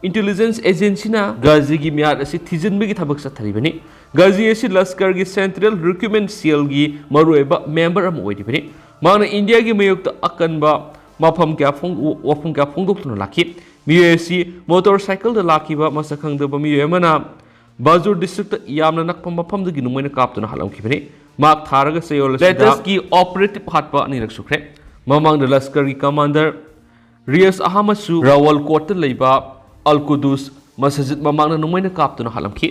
intelligence agency ꯅ ꯒꯥꯖꯤꯒꯤ ꯃꯤꯍꯥꯠ ꯑꯁꯤ ꯊꯤꯖꯤꯟꯕꯒꯤ ꯊꯕꯛ ꯆꯠꯊꯔꯤꯕꯅꯤ꯫ ꯒꯥꯖꯤ ꯑꯁꯤ ꯂꯁꯀꯔꯒꯤ Central Recruitment Cell ꯒꯤ ꯃꯔꯨꯑꯣꯏꯕ member ꯑꯃ ꯑꯣꯏꯔꯤꯕꯅꯤ꯫ ꯃꯍꯥꯛꯅ ꯏꯟꯗꯤꯌꯥꯒꯤ ꯃꯥꯌꯣꯛꯇ ꯑꯀꯟꯕ ꯃꯐꯝ ꯀꯌꯥ ꯐꯣꯡ-, ꯋꯥꯐꯝ ꯀꯌꯥ ꯐꯣꯡꯗꯣꯛꯇꯨꯅ ꯂꯥꯛꯈꯤ꯫ ꯃꯤꯑꯣꯏ ꯑꯁꯤ motorcycle ꯗ ꯂꯥꯛꯈꯤꯕ ꯃꯁꯛ ꯈꯪꯗꯕ ꯃꯤꯑꯣꯏ ꯑꯃꯅ ꯕꯥꯖꯨꯔ district ꯇ ꯌꯥꯝꯅ ꯅꯛꯄ ꯃꯐꯝꯗꯒꯤ ꯅꯣꯡꯃꯩꯅ ꯀꯥꯞꯇꯨꯅ ꯍꯥꯠꯂꯝꯈꯤꯕꯅꯤ꯫ ꯃꯍꯥꯛ ꯊꯥꯔꯒ ꯆꯌꯣꯜ ꯑꯁꯤꯗ latest ꯀꯤ operative ꯍꯥꯠꯄ ꯑꯅꯤꯔꯛ ꯁꯨꯈ꯭ꯔꯦ꯫ ꯃꯃꯥꯡꯗ ꯂꯁꯀꯔꯒꯤ commander ꯔꯤꯌꯥꯁ ꯑꯍꯃꯗꯁꯨ ꯔꯥꯋꯜꯀꯣꯠꯇ ꯂꯩꯕ ꯑꯜ ꯀꯨꯗꯨꯁ ꯃꯁꯖꯤꯗ ꯃꯃꯥꯡꯗ ꯅꯣꯡꯃꯩꯅ ꯀꯥꯞꯇꯨꯅ ꯍꯥꯠꯂꯝꯈꯤ꯫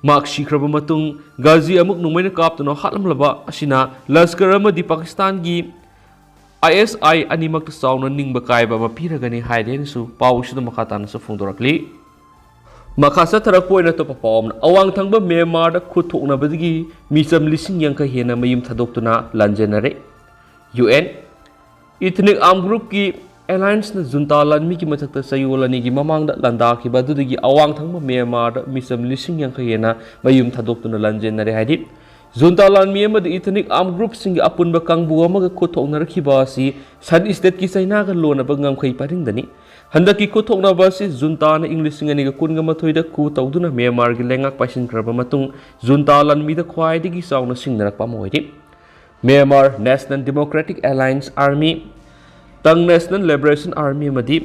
ꯃꯍꯥꯛ ꯁꯤꯈ꯭ꯔꯕ ꯃꯇꯨꯡ ꯒꯥꯖꯤ ꯑꯃꯨꯛ ꯅꯣꯡꯃꯩꯅ ꯀꯥꯞꯇꯨꯅ ꯍꯥꯠꯂꯝꯂꯕ ꯑꯁꯤꯅ ꯂꯁꯀꯔ ꯑꯃꯗꯤ ꯄꯥꯀꯤꯁꯇꯥꯟꯒꯤ ISI ꯑꯅꯤꯃꯛꯇ ꯆꯥꯎꯅ ꯅꯤꯡꯕ ꯀꯥꯏꯕ ꯑꯃ ꯄꯤꯔꯒꯅꯤ ꯍꯥꯏꯔꯦꯅꯁꯨ ꯄꯥꯎ ꯑꯁꯤꯗ ꯃꯈꯥ ꯇꯥꯅꯁꯨ ꯐꯣꯡꯗꯣꯔꯛꯂꯤ꯫ ꯃꯈꯥ ꯆꯠꯊꯔꯛꯄ ꯑꯣꯏꯅ ꯑꯇꯣꯞꯄ ꯄꯥꯎ ꯑꯃꯅ, ꯑꯋꯥꯡ ꯊꯪꯕ ꯃ꯭ꯌꯥꯟꯃꯥꯔꯗ ꯈꯨꯠ ꯊꯣꯛꯅꯕꯗꯒꯤ ꯃꯤꯆꯝ ꯂꯤꯁꯤꯡ ꯌꯥꯡꯈꯩ ꯍꯦꯟꯅ ꯃꯌꯨꯝ ꯊꯥꯗꯣꯛꯇꯨꯅ ꯂꯥꯟꯖꯦꯟꯅꯔꯦ꯫ UN Ethnic Armed Group ꯀꯤ alliance ꯅ ꯖꯨꯟꯇꯥ ꯂꯥꯟꯃꯤꯒꯤ ꯃꯊꯛꯇ ꯆꯌꯣꯜ ꯑꯅꯤꯒꯤ ꯃꯃꯥꯡꯗ ꯂꯥꯟꯗꯥꯈꯤꯕ ꯑꯗꯨꯗꯒꯤ ꯑꯋꯥꯡ ꯊꯪꯕ ꯃ꯭ꯌꯥꯟꯃꯥꯔꯗ ꯃꯤꯆꯝ ꯂꯤꯁꯤꯡ ꯌꯥꯡꯈꯩ ꯍꯦꯟꯅ ꯃꯌꯨꯝ ꯊꯥꯗꯣꯛꯇꯨꯅ ꯂꯥꯟꯖꯦꯟꯅꯔꯦ ꯍꯥꯏꯔꯤ꯫ ꯖꯨꯟꯇꯥ ꯂꯥꯟꯃꯤ ꯑꯃꯗꯤ ꯏꯊꯅꯤꯛ ꯑꯥꯔꯝ ꯒ꯭ꯔꯨꯞꯁꯤꯡꯒꯤ ꯑꯄꯨꯟꯕ ꯀꯥꯡꯕꯨ ꯑꯃꯒ ꯈꯨꯠꯊꯣꯛꯅꯔꯛꯈꯤꯕ ꯑꯁꯤ ꯁꯟ ꯁ꯭ꯇꯦꯠꯀꯤ ꯆꯩꯅꯥꯒ ꯂꯣꯟꯅꯕ ꯉꯝꯈꯩ ꯄꯔꯤꯡꯗꯅꯤ꯫ ꯍꯟꯗꯛꯀꯤ ꯈꯨꯠꯊꯣꯛꯅꯕ ꯑꯁꯤ ꯖꯨꯟꯇꯥꯅ ꯏꯪ ꯂꯤꯁꯤꯡ ꯑꯅꯤꯒ ꯀꯨꯟꯒ ꯃꯥꯊꯣꯏꯗ ꯈꯨ ꯇꯧꯗꯨꯅ ꯃ꯭ꯌꯥꯟꯃꯥꯔꯒꯤ ꯂꯩꯉꯥꯛ ꯄꯥꯏꯁꯤꯟꯈ꯭ꯔꯕ ꯃꯇꯨꯡ ꯖꯨꯟꯇꯥ ꯂꯥꯟꯃꯤꯗ ꯈ꯭ꯋꯥꯏꯗꯒꯤ ꯆꯥꯎꯅ ꯁꯤꯡꯅꯔꯛꯄ ꯑꯃ ꯑꯣꯏꯔꯤ꯫ Myanmar national democratic alliance army, ꯇꯪ ꯅꯦꯁꯅꯦꯜ ꯂꯤꯕꯔꯦꯁꯟ ꯑꯥꯔꯃꯤ ꯑꯃꯗꯤ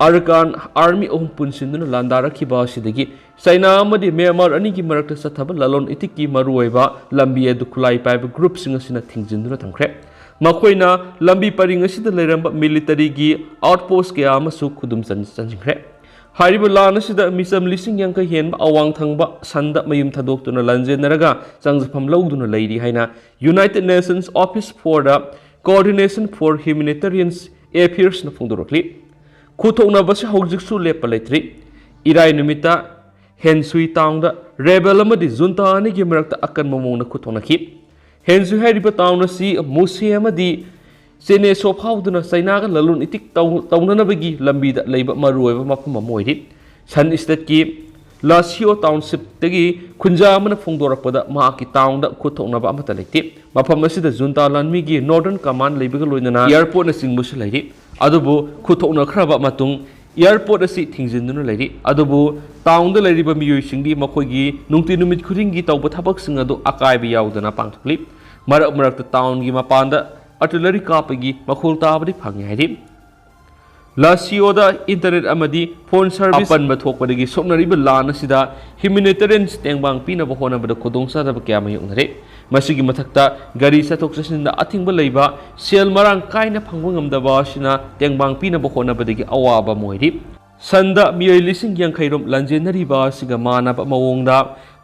ꯑꯔꯀꯥꯟ ꯑꯥꯔꯃꯤ ꯑꯍꯨꯝ ꯄꯨꯟꯁꯤꯟꯗꯨꯅ ꯂꯥꯟꯗꯥꯔꯛꯈꯤꯕ ꯑꯁꯤꯗꯒꯤ ꯆꯩꯅꯥ ꯑꯃꯗꯤ ꯃ꯭ꯌꯥꯟꯃꯥꯔ ꯑꯅꯤꯒꯤ ꯃꯔꯛꯇ ꯆꯠꯊꯕ ꯂꯂꯣꯟ ꯏꯇꯤꯛꯀꯤ ꯃꯔꯨꯑꯣꯏꯕ ꯂꯝꯕꯤ ꯑꯗꯨ ꯈꯨꯠꯂꯥꯏ ꯄꯥꯏꯕ ꯒ꯭ꯔꯨꯞꯁꯤꯡ ꯑꯁꯤꯅ ꯊꯤꯡꯖꯤꯟꯗꯨꯅ ꯊꯝꯈ꯭ꯔꯦ꯫ ꯃꯈꯣꯏꯅ ꯂꯝꯕꯤ ꯄꯔꯤꯡ ꯑꯁꯤꯗ ꯂꯩꯔꯝꯕ ꯃꯤꯂꯤꯇꯔꯤꯒꯤ ꯑꯥꯎꯠꯄꯣꯁ ꯀꯌꯥ ꯑꯃꯁꯨ ꯈꯨꯗꯨꯝ ꯆꯟ-, ꯆꯟꯁꯤꯟꯈ꯭ꯔꯦ꯫ ꯍꯥꯏꯔꯤꯕ ꯂꯥꯟ ꯑꯁꯤꯗ ꯃꯤꯆꯝ ꯂꯤꯁꯤꯡ ꯌꯥꯡꯈꯩ ꯍꯦꯟꯕ ꯑꯋꯥꯡ ꯊꯪꯕ ꯁꯟꯗ ꯃꯌꯨꯝ ꯊꯥꯗꯣꯛꯇꯨꯅ ꯂꯥꯟꯖꯦꯟꯅꯔꯒ ꯆꯪꯖꯐꯝ ꯂꯧꯗꯨꯅ ꯂꯩꯔꯤ ꯍꯥꯏꯅ United Nations Office for the Coordination for Humanitarian Affairsꯅ ꯐꯣꯡꯗꯣꯔꯛꯂꯤ꯫ ꯈꯨꯠꯊꯣꯛꯅꯕꯁꯤ ꯍꯧꯖꯤꯛꯁꯨ ꯂꯦꯞꯄ ꯂꯩꯇ꯭ꯔꯤ꯫ ꯏꯔꯥꯏ ꯅꯨꯃꯤꯠꯇ ꯍꯦꯟꯁꯨꯏ ꯇꯥꯎꯟꯗ ꯔꯦꯕꯦꯜ ꯑꯃꯗꯤ ꯖꯨꯟꯇꯥ ꯑꯅꯤꯒꯤ ꯃꯔꯛꯇ ꯑꯀꯟꯕ ꯃꯑꯣꯡꯗ ꯈꯨꯠꯊꯣꯛꯅꯈꯤ꯫ ꯍꯦꯟꯁꯨꯏ ꯍꯥꯏꯔꯤꯕ ꯇꯥꯎꯟ ꯑꯁꯤ ꯃꯨꯁꯦ ꯑꯃꯗꯤ ꯆꯦꯅꯦꯁꯣ ꯐꯥꯎꯗꯨꯅ ꯆꯩꯅꯥꯒ ꯂꯂꯣꯟ ꯏꯇꯤꯛ ꯇꯧ-, ꯇꯧꯅꯅꯕꯒꯤ ꯂꯝꯕꯤꯗ ꯂꯩꯕ ꯃꯔꯨꯑꯣꯏꯕ ꯃꯐꯝ ꯑꯃ ꯑꯣꯏꯔꯤ꯫ ꯁꯟ ꯁ꯭ꯇꯦꯠꯀꯤ ꯂꯥꯁꯤꯑꯣ ꯇꯥꯎꯟꯁꯤꯞꯇꯒꯤ ꯈꯨꯟꯖꯥ ꯑꯃꯅ ꯐꯣꯡꯗꯣꯔꯛꯄꯗ ꯃꯍꯥꯛꯀꯤ ꯇꯥꯎꯟꯗ ꯈꯨꯠꯊꯣꯛꯅꯕ ꯑꯃꯠꯇ ꯂꯩꯇꯦ꯫ ꯃꯐꯝ ꯑꯁꯤꯗ ꯖꯨꯟꯇꯥ ꯂꯥꯟꯃꯤꯒꯤ ꯅꯣꯔꯗꯔꯟ ꯀꯃꯥꯟ ꯂꯩꯕꯒ ꯂꯣꯏꯅꯅ ꯑꯦꯌꯔꯄꯣꯔꯠꯅꯆꯤꯡꯕꯁꯨ ꯂꯩꯔꯤ꯫ ꯑꯗꯨꯕꯨ ꯈꯨꯠꯊꯣꯛꯅꯈ꯭ꯔꯕ ꯃꯇꯨꯡ ꯑꯦꯌꯔꯄꯣꯔꯠ ꯑꯁꯤ ꯊꯤꯡꯖꯤꯟꯗꯨꯅ ꯂꯩꯔꯤ꯫ ꯑꯗꯨꯕꯨ ꯇꯥꯎꯟꯗ ꯂꯩꯔꯤꯕ ꯃꯤꯑꯣꯏꯁꯤꯡꯗꯤ ꯃꯈꯣꯏꯒꯤ ꯅꯨꯡꯇꯤ ꯅꯨꯃꯤꯠ ꯈꯨꯗꯤꯡꯒꯤ ꯇꯧꯕ ꯊꯕꯛꯁꯤꯡ ꯑꯗꯨ ꯑꯀꯥꯏꯕ ꯌꯥꯎꯗꯅ ꯄꯥꯡꯊꯣꯛꯂꯤ꯫ ꯃꯔꯛ ꯃꯔꯛꯇ ꯇꯥꯎꯟꯒꯤ ꯃꯄꯥꯟꯗ ꯑꯥꯔꯇꯤꯂꯔꯤ ꯀꯥꯞꯄꯒꯤ ꯃꯈꯣꯜ ꯇꯥꯕꯗꯤ ꯐꯪꯉꯤ ꯍꯥꯏꯔꯤ꯫ ꯂꯥꯁꯤꯑꯣꯗ ꯏꯟꯇꯔꯅꯦꯠ ꯑꯃꯗꯤ ꯐꯣꯟ ꯁꯔꯚꯤꯁ ꯑꯄꯟꯕ ꯊꯣꯛꯄꯗꯒꯤ ꯁꯣꯛꯅꯔꯤꯕ ꯂꯥꯟ ꯑꯁꯤꯗ ꯍ꯭ꯌꯨꯃꯦꯅꯤꯇꯦꯔꯤꯌꯟ ꯇꯦꯡꯕꯥꯡ ꯄꯤꯅꯕ ꯍꯣꯠꯅꯕꯗ ꯈꯨꯗꯣꯡꯆꯥꯗꯕ ꯀꯌꯥ ꯃꯥꯌꯣꯛꯅꯔꯦ꯫ ꯃꯁꯤꯒꯤ ꯃꯊꯛꯇ ꯒꯥꯔꯤ ꯆꯠꯊꯣꯛ ꯆꯠꯁꯤꯟꯗ ꯑꯊꯤꯡꯕ ꯂꯩꯕ, ꯁꯦꯜ ꯃꯔꯥꯡ ꯀꯥꯏꯅ ꯐꯪꯕ ꯉꯝꯗꯕ ꯑꯁꯤꯅ ꯇꯦꯡꯕꯥꯡ ꯄꯤꯅꯕ ꯍꯣꯠꯅꯕꯗꯒꯤ ꯑꯋꯥꯕ ꯑꯃ ꯑꯣꯏꯔꯤ꯫ ꯁꯟꯗ ꯃꯤꯑꯣꯏ ꯂꯤꯁꯤꯡ ꯌꯥꯡꯈꯩ ꯔꯣꯝ ꯂꯥꯟꯖꯦꯟꯅꯔꯤꯕ ꯑꯁꯤꯒ ꯃꯥꯟꯅꯕ ꯃꯑꯣꯡꯗ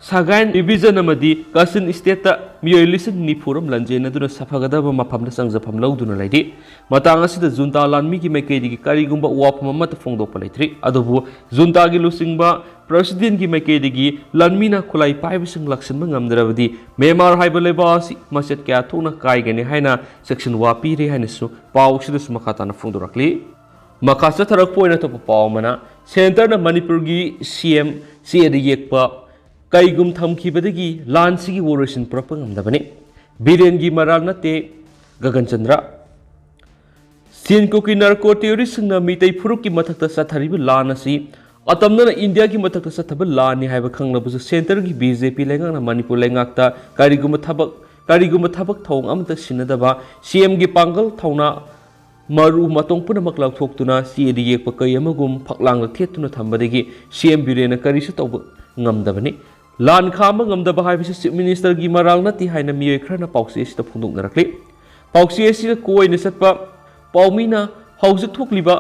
ꯁꯒꯥꯏꯟ ꯔꯤꯚꯤꯖꯟ ꯑꯃꯗꯤ ꯀꯥꯆꯤꯟ ꯁ꯭ꯇꯦꯠꯇ ꯃꯤꯑꯣꯏ ꯂꯤꯁꯤꯡ ꯅꯤꯐꯨ ꯔꯣꯝ ꯂꯥꯟꯖꯦꯟꯅꯗꯨꯅ ꯁꯥꯐꯒꯗꯕ ꯃꯐꯝꯗ ꯆꯪꯖꯐꯝ ꯂꯧꯗꯨꯅ ꯂꯩꯔꯤ꯫ ꯃꯇꯥꯡ ꯑꯁꯤꯗ ꯖꯨꯟꯇꯥ ꯂꯥꯟꯃꯤꯒꯤ ꯃꯥꯏꯀꯩꯗꯒꯤ ꯀꯔꯤꯒꯨꯝꯕ ꯋꯥꯐꯝ ꯑꯃꯠꯇ ꯐꯣꯡꯗꯣꯛꯄ ꯂꯩꯇ꯭ꯔꯤ꯫ ꯑꯗꯨꯕꯨ ꯖꯨꯟꯇꯥꯒꯤ ꯂꯨꯆꯤꯡꯕ ꯄ꯭ꯔꯁꯤꯗꯦꯟꯒꯤ ꯃꯥꯏꯀꯩꯗꯒꯤ ꯂꯥꯟꯃꯤꯅ ꯈꯨꯠꯂꯥꯏ ꯄꯥꯏꯕꯁꯤꯡ ꯂꯥꯛꯁꯤꯟꯕ ꯉꯝꯗ꯭ꯔꯕꯗꯤ ꯃ꯭ꯌꯥꯟꯃꯥꯔ ꯍꯥꯏꯕ ꯂꯩꯕꯥꯛ ꯑꯁꯤ ꯃꯆꯦꯠ ꯀꯌꯥ ꯊꯣꯛꯅ ꯀꯥꯏꯒꯅꯤ ꯍꯥꯏꯅ ꯆꯦꯛꯁꯤꯟ ꯋꯥ ꯄꯤꯔꯤ ꯍꯥꯏꯅꯁꯨ ꯄꯥꯎ ꯑꯁꯤꯗꯁꯨ ꯃꯈꯥ ꯇꯥꯅ ꯐꯣꯡꯗꯣꯔꯛꯂꯤ꯫ ꯃꯈꯥ ꯆꯠꯊꯔꯛꯄ ꯑꯣꯏꯅ ꯑꯇꯣꯞꯄ ꯄꯥꯎ ꯑꯃꯅ, ꯁꯦꯟꯇꯔꯅ ꯃꯅꯤꯄꯨꯔꯒꯤ ꯁꯤ ꯑꯦꯝ ꯆꯦꯗ ꯌꯦꯛꯄ ꯀꯩꯒꯨꯝ ꯊꯝꯈꯤꯕꯗꯒꯤ ꯂꯥꯟꯁꯤꯒꯤ ꯋꯥꯔꯣꯏꯁꯤꯟ ꯄꯨꯔꯛꯄ ꯉꯝꯗꯕꯅꯤ꯫ ꯕꯤꯔꯦꯟꯒꯤ ꯃꯔꯥꯜ ꯅꯠꯇꯦ ꯒꯒꯟ ꯆꯟꯗ꯭ꯔ꯫ ꯆꯤꯟ ꯀꯨꯀꯤ ꯅꯥꯔꯀꯣ ꯇꯦꯔꯣꯔꯤꯁꯁꯤꯡꯅ ꯃꯤꯇꯩ ꯐꯨꯔꯨꯞꯀꯤ ꯃꯊꯛꯇ ꯆꯠꯊꯔꯤꯕ ꯂꯥꯟ ꯑꯁꯤ ꯑꯇꯝꯅꯅ ꯏꯟꯗꯤꯌꯥꯒꯤ ꯃꯊꯛꯇ ꯆꯠꯊꯕ ꯂꯥꯟꯅꯤ ꯍꯥꯏꯕ ꯈꯪꯂꯕꯁꯨ, ꯁꯦꯟꯇꯔꯒꯤ ꯕꯤ ꯖꯦ ꯄꯤ ꯂꯩꯉꯥꯛꯅ ꯃꯅꯤꯄꯨꯔ ꯂꯩꯉꯥꯛꯇ ꯀꯔꯤꯒꯨꯝꯕ ꯊꯕꯛ, ꯀꯔꯤꯒꯨꯝꯕ ꯊꯕꯛ ꯊꯧꯑꯣꯡ ꯑꯃꯠꯇ ꯁꯤꯟꯅꯗꯕ ꯁꯤ ꯑꯦꯝꯒꯤ ꯄꯥꯡꯒꯜ ꯊꯧꯅꯥ ꯃꯔꯨ ꯃꯇꯣꯡ ꯄꯨꯝꯅꯃꯛ ꯂꯧꯊꯣꯛꯇꯨꯅ ꯆꯦꯗ ꯌꯦꯛꯄ ꯀꯩ ꯑꯃꯒꯨꯝ ꯐꯛꯂꯥꯡꯗ ꯊꯦꯠꯇꯨꯅ ꯊꯝꯕꯗꯒꯤ ꯁꯤ ꯑꯦꯝ ꯕꯤꯔꯦꯟꯅ ꯀꯔꯤꯁꯨ ꯇꯧꯕ ꯉꯝꯗꯕꯅꯤ꯫ ꯂꯥꯟ ꯈꯥꯝꯕ ꯉꯝꯗꯕ ꯍꯥꯏꯕꯁꯤ ꯆꯤꯐ ꯃꯤꯅꯤꯁꯇꯔꯒꯤ ꯃꯔꯥꯜ ꯅꯠꯇꯦ ꯍꯥꯏꯅ ꯃꯤꯑꯣꯏ ꯈꯔꯅ ꯄꯥꯎꯆꯦ ꯑꯁꯤꯗ ꯐꯣꯡꯗꯣꯛꯅꯔꯛꯂꯤ꯫ ꯄꯥꯎꯆꯦ ꯑꯁꯤꯗ ꯀꯣꯏꯅ ꯆꯠꯄ ꯄꯥꯎꯃꯤꯅ ꯍꯧꯖꯤꯛ ꯊꯣꯛꯂꯤꯕ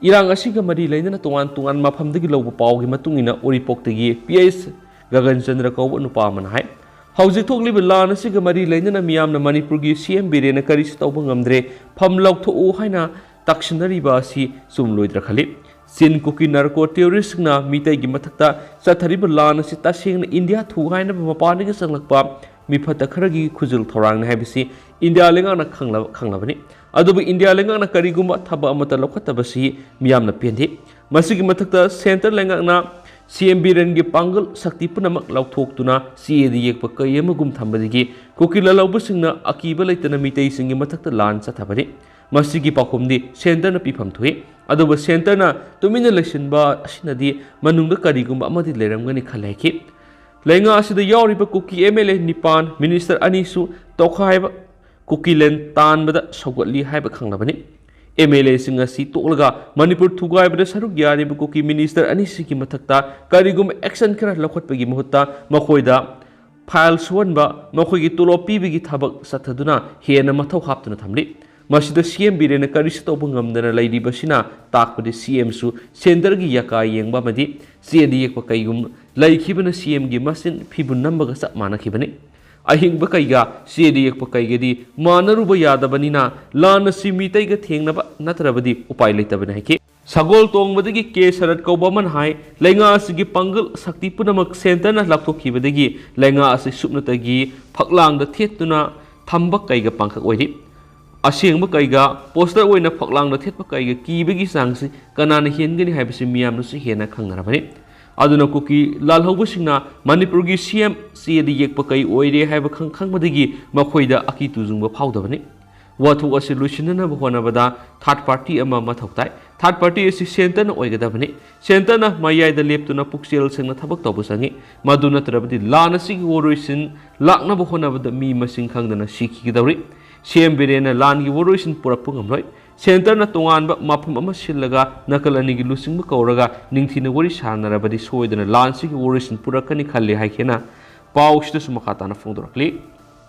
ꯏꯔꯥꯡ ꯑꯁꯤꯒ ꯃꯔꯤ ꯂꯩꯅꯅ ꯇꯣꯉꯥꯟ ꯇꯣꯉꯥꯟꯕ ꯃꯐꯝꯗꯒꯤ ꯂꯧꯕ ꯄꯥꯎꯒꯤ ꯃꯇꯨꯡ ꯏꯟꯅ ꯎꯔꯤꯄꯣꯛꯇꯒꯤ ꯄꯤ ꯑꯩꯆ ꯒꯒꯟ ꯆꯟꯗ꯭ꯔ ꯀꯧꯕ ꯅꯨꯄꯥ ꯑꯃꯅ ꯍꯥꯏ, ꯍꯧꯖꯤꯛ ꯊꯣꯛꯂꯤꯕ ꯂꯥꯟ ꯑꯁꯤꯒ ꯃꯔꯤ ꯂꯩꯅꯅ ꯃꯤꯌꯥꯝꯅ ꯃꯅꯤꯄꯨꯔꯒꯤ ꯁꯤ ꯑꯦꯝ ꯕꯤꯔꯦꯟꯅ ꯀꯔꯤꯁꯨ ꯇꯧꯕ ꯉꯝꯗ꯭ꯔꯦ, ꯐꯝ ꯂꯧꯊꯣꯛꯎ ꯍꯥꯏꯅ ꯇꯛꯁꯤꯟꯅꯔꯤꯕ ꯑꯁꯤ ꯆꯨꯝꯂꯣꯏꯗ꯭ꯔꯥ ꯈꯜꯂꯤ꯫ ꯆꯤꯟ ꯀꯨꯀꯤ ꯅꯥꯔꯀꯣ ꯇꯦꯔꯣꯔꯤꯁꯁꯤꯡꯅ ꯃꯤꯇꯩꯒꯤ ꯃꯊꯛꯇ ꯆꯠꯊꯔꯤꯕ ꯂꯥꯟ ꯑꯁꯤ ꯇꯁꯦꯡꯅ ꯏꯟꯗꯤꯌꯥ ꯊꯨꯒꯥꯏꯅꯕ ꯃꯄꯥꯟꯗꯒꯤ ꯆꯪꯂꯛꯄ ꯃꯤꯐꯠꯇ ꯈꯔꯒꯤ ꯈꯨꯖꯤꯜ ꯊꯧꯔꯥꯡꯅꯤ ꯍꯥꯏꯕꯁꯤ ꯏꯟꯗꯤꯌꯥ ꯂꯩꯉꯥꯛꯅ ꯈꯪꯂꯕ, ꯈꯪꯂꯕꯅꯤ꯫ ꯑꯗꯨꯕꯨ ꯏꯟꯗꯤꯌꯥ ꯂꯩꯉꯥꯛꯅ ꯀꯔꯤꯒꯨꯝꯕ ꯊꯕꯛ ꯑꯃꯠꯇ ꯂꯧꯈꯠꯇꯕꯁꯤ ꯃꯤꯌꯥꯝꯅ ꯄꯦꯟꯗꯦ꯫ ꯃꯁꯤꯒꯤ ꯃꯊꯛꯇ ꯁꯦꯟꯇꯔ ꯂꯩꯉꯥꯛꯅ ꯁꯤ ꯑꯦꯝ ꯕꯤꯔꯦꯟꯒꯤ ꯄꯥꯡꯒꯜ ꯁꯛꯇꯤ ꯄꯨꯝꯅꯃꯛ ꯂꯧꯊꯣꯛꯇꯨꯅ ꯆꯦꯗ ꯌꯦꯛꯄ ꯀꯩ ꯑꯃꯒꯨꯝ ꯊꯝꯕꯗꯒꯤ ꯀꯨꯀꯤ ꯂꯥꯜꯍꯧꯕꯁꯤꯡꯅ ꯑꯀꯤꯕ ꯂꯩꯇꯅ ꯃꯤꯇꯩꯁꯤꯡꯒꯤ ꯃꯊꯛꯇ ꯂꯥꯟ ꯆꯠꯊꯕꯅꯤ꯫ ꯃꯁꯤꯒꯤ ꯄꯥꯎꯈꯨꯝꯗꯤ ꯁꯦꯟꯇꯔꯅ ꯄꯤꯐꯝ ꯊꯣꯛꯏ꯫ ꯑꯗꯨꯕꯨ ꯁꯦꯟꯇꯔꯅ ꯇꯨꯃꯤꯟꯅ ꯂꯩꯁꯤꯟꯕ ꯑꯁꯤꯅꯗꯤ ꯃꯅꯨꯡꯗ ꯀꯔꯤꯒꯨꯝꯕ ꯑꯃꯗꯤ ꯂꯩꯔꯝꯒꯅꯤ ꯈꯜꯂꯦ ꯍꯥꯏꯈꯤ꯫ ꯂꯩꯉꯥꯛ ꯑꯁꯤꯗ ꯌꯥꯎꯔꯤꯕ ꯀꯨꯀꯤ ꯑꯦꯝ ꯑꯦꯜ ꯑꯦ ꯅꯤꯄꯥꯟ, ꯃꯤꯅꯤꯁꯇꯔ ꯑꯅꯤꯁꯨ ꯇꯣꯈꯥꯏꯕ ꯀꯨꯀꯤꯂꯦꯟ ꯇꯥꯟꯕꯗ ꯁꯧꯒꯠꯂꯤ ꯍꯥꯏꯕ ꯈꯪꯂꯕꯅꯤ꯫ ꯑꯦꯝ ꯑꯦꯜ ꯑꯦꯁꯤꯡ ꯑꯁꯤ ꯇꯣꯛꯂꯒ ꯃꯅꯤꯄꯨꯔ ꯊꯨꯒꯥꯏꯕꯗ ꯁꯔꯨꯛ ꯌꯥꯔꯤꯕ ꯀꯨꯀꯤ ꯃꯤꯅꯤꯁꯇꯔ ꯑꯅꯤꯁꯤꯒꯤ ꯃꯊꯛꯇ ꯀꯔꯤꯒꯨꯝꯕ ꯑꯦꯛꯁꯟ ꯈꯔ ꯂꯧꯈꯠꯄꯒꯤ ꯃꯍꯨꯠꯇ ꯃꯈꯣꯏꯗ ꯐꯥꯏꯜ ꯁꯨꯍꯟꯕ, ꯃꯈꯣꯏꯒꯤ ꯇꯣꯂꯣꯞ ꯄꯤꯕꯒꯤ ꯊꯕꯛ ꯆꯠꯊꯗꯨꯅ ꯍꯦꯟꯅ ꯃꯊꯧ ꯍꯥꯞꯇꯨꯅ ꯊꯝꯂꯤ꯫ ꯃꯁꯤꯗ ꯁꯤ ꯑꯦꯝ ꯕꯤꯔꯦꯟꯅ ꯀꯔꯤꯁꯨ ꯇꯧꯕ ꯉꯝꯗꯅ ꯂꯩꯔꯤꯕꯁꯤꯅ ꯇꯥꯛꯄꯗꯤ ꯁꯤ ꯑꯦꯝꯁꯨ ꯁꯦꯟꯇꯔꯒꯤ ꯌꯥꯀꯥ ꯌꯦꯡꯕ ꯑꯃꯗꯤ ꯆꯦꯗ ꯌꯦꯛꯄ ꯀꯩꯒꯨꯝ ꯂꯩꯈꯤꯕꯅ ꯁꯤ ꯑꯦꯝꯒꯤ ꯃꯆꯤꯟ ꯐꯤꯕꯨꯟ ꯅꯝꯕꯒ ꯆꯞ ꯃꯥꯟꯅꯈꯤꯕꯅꯤ꯫ ꯑꯍꯤꯡꯕ ꯀꯩꯒ ꯆꯦꯗ ꯌꯦꯛꯄ ꯀꯩꯒꯗꯤ ꯃꯥꯟꯅꯔꯨꯕ ꯌꯥꯗꯕꯅꯤꯅ ꯂꯥꯟ ꯑꯁꯤ ꯃꯤꯇꯩꯒ ꯊꯦꯡꯅꯕ ꯅꯠꯇ꯭ꯔꯕꯗꯤ ꯎꯄꯥꯏ ꯂꯩꯇꯕꯅꯤ ꯍꯥꯏꯈꯤ꯫ ꯁꯒꯣꯜ ꯇꯣꯡꯕꯗꯒꯤ ꯀꯦ ꯁꯔꯠ ꯀꯧꯕ ꯑꯃꯅ ꯍꯥꯏ, ꯂꯩꯉꯥꯛ ꯑꯁꯤꯒꯤ ꯄꯥꯡꯒꯜ ꯁꯛꯇꯤ ꯄꯨꯝꯅꯃꯛ ꯁꯦꯟꯇꯔꯅ ꯂꯥꯞꯊꯣꯛꯈꯤꯕꯗꯒꯤ ꯂꯩꯉꯥꯛ ꯑꯁꯤ ꯁꯨꯞꯅꯇꯒꯤ ꯐꯛꯂꯥꯡꯗ ꯊꯦꯠꯇꯨꯅ ꯊꯝꯕ ꯀꯩꯒ ꯄꯥꯡꯈꯛ ꯑꯣꯏꯔꯤ꯫ ꯑꯁꯦꯡꯕ ꯀꯩꯒ ꯄꯣꯁꯇꯔ ꯑꯣꯏꯅ ꯐꯛꯂꯥꯡꯗ ꯊꯦꯠꯄ ꯀꯩꯒ ꯀꯤꯕꯒꯤ ꯆꯥꯡꯁꯤ ꯀꯅꯥꯅ ꯍꯦꯟꯒꯅꯤ ꯍꯥꯏꯕꯁꯤ ꯃꯤꯌꯥꯝꯅꯁꯨ ꯍꯦꯟꯅ ꯈꯪꯅꯔꯕꯅꯤ꯫ ꯑꯗꯨꯅ ꯀꯨꯀꯤ ꯂꯥꯜꯍꯧꯕꯁꯤꯡꯅ ꯃꯅꯤꯄꯨꯔꯒꯤ ꯁꯤ ꯑꯦꯝ ꯆꯦꯗ ꯌꯦꯛꯄ ꯀꯩ ꯑꯣꯏꯔꯦ ꯍꯥꯏꯕ ꯈꯪ ꯈꯪꯕꯗꯒꯤ ꯃꯈꯣꯏꯗ ꯑꯀꯤ ꯇꯨꯖꯨꯡꯕ ꯐꯥꯎꯗꯕꯅꯤ꯫ ꯋꯥꯊꯣꯛ ꯑꯁꯤ ꯂꯣꯏꯁꯤꯟꯅꯅꯕ ꯍꯣꯠꯅꯕꯗ ꯊꯥꯔꯠ ꯄꯥꯔꯇꯤ ꯑꯃ ꯃꯊꯧ ꯇꯥꯏ꯫ ꯊꯥꯔꯠ ꯄꯥꯔꯇꯤ ꯑꯁꯤ ꯁꯦꯟꯇꯔꯅ ꯑꯣꯏꯒꯗꯕꯅꯤ꯫ ꯁꯦꯟꯇꯔꯅ ꯃꯌꯥꯏꯗ ꯂꯦꯞꯇꯨꯅ ꯄꯨꯛꯆꯦꯜ ꯁꯦꯡꯅ ꯊꯕꯛ ꯇꯧꯕ ꯆꯪꯏ꯫ ꯃꯗꯨ ꯅꯠꯇ꯭ꯔꯕꯗꯤ ꯂꯥꯟ ꯑꯁꯤꯒꯤ ꯋꯥꯔꯣꯏꯁꯤꯟ ꯂꯥꯛꯅꯕ ꯍꯣꯠꯅꯕꯗ ꯃꯤ ꯃꯁꯤꯡ ꯈꯪꯗꯅ ꯁꯤꯈꯤꯒꯗꯧꯔꯤ꯫ ꯁꯤ ꯑꯦꯝ ꯕꯤꯔꯦꯟꯅ ꯂꯥꯟꯒꯤ ꯋꯥꯔꯣꯏꯁꯤꯟ ꯄꯨꯔꯛꯄ ꯉꯝꯂꯣꯏ꯫ ꯁꯦꯟꯇꯔꯅ ꯇꯣꯉꯥꯟꯕ ꯃꯐꯝ ꯑꯃ ꯁꯤꯜꯂꯒ ꯅꯥꯀꯜ ꯑꯅꯤꯒꯤ ꯂꯨꯆꯤꯡꯕ ꯀꯧꯔꯒ ꯅꯤꯡꯊꯤꯅ ꯋꯥꯔꯤ ꯁꯥꯟꯅꯔꯕꯗꯤ ꯁꯣꯏꯗꯅ ꯂꯥꯟꯁꯤꯒꯤ ꯋꯥꯔꯣꯏꯁꯤꯟ ꯄꯨꯔꯛꯀꯅꯤ ꯈꯜꯂꯤ ꯍꯥꯏꯈꯤꯅ ꯄꯥꯎꯁꯤꯗꯁꯨ ꯃꯈꯥ ꯇꯥꯅ ꯐꯣꯡꯗꯣꯔꯛꯂꯤ꯫